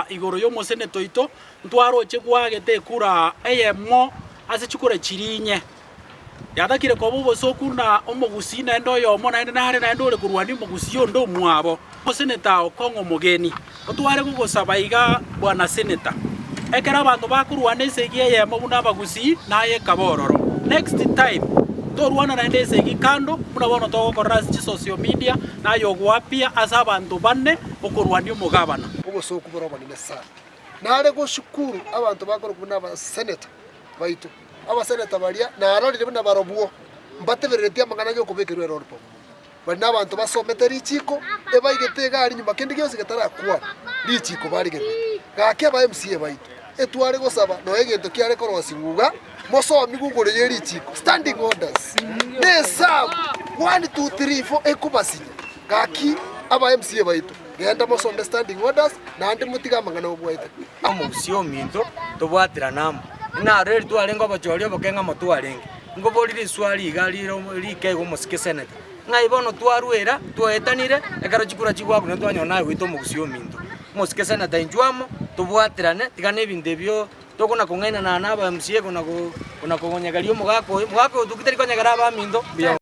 igoro y'omoseneto oito, ntwaroche gwagete ekura eyemo ase chikura chiria inye. Yatakire koba obosooku na omogusii naende oyomo naende nare naende ore korwania omogusii onde omwabo. Omoseneta okong'a omogeni, otware gogosaba iga bwana seneta, ekero abanto bakorwana esegi eyemo buna abagusii naye ekaba ororo. Next time torwana naende esegi kando buna bono togokorera ase chisocial media naye ogoapia ase abanto bane okorwania omogabana. Obosooku bore obonene sana. Nare goshukuru abanto bakorokwa buna abaseneta baito. Abaseneta baria narorire buna barobwo mbateberereti amang'ana y'okobekerwa erori pamoja. Baria nabanto basomete richiko, ebaigete egari nyuma kende gionsi getarakwana, richiko barigererete. Gaki aba MCA baito, etware gosaba nonya egento kiare korosigwa iga, mosomigwe igoro ye richiko, standing orders, na esabu, one, two, three, four ekobasinya. Gaki aba MCA baito, genda mosome standing orders, naende motige amang'ana obwaete. Omogusii ominto, tobwaterane amo. Inarori twarenge obochori oboke ng'a motwarenge. Nkoborie riswali iga rire rike iga omosike seneta, ng'ai bono twarwera, twaetanire, ekero chikura chigwakwa naende twanyora naye goita omogusii ominto. Omosike seneta inchuo amo, tobwaterane, tiga na ebinto ebio tokona kong'ainana na aba MCA kona ko kona konyegeria omogaka oyo, omogaka oyo tari konyegera abaminto, mbuya.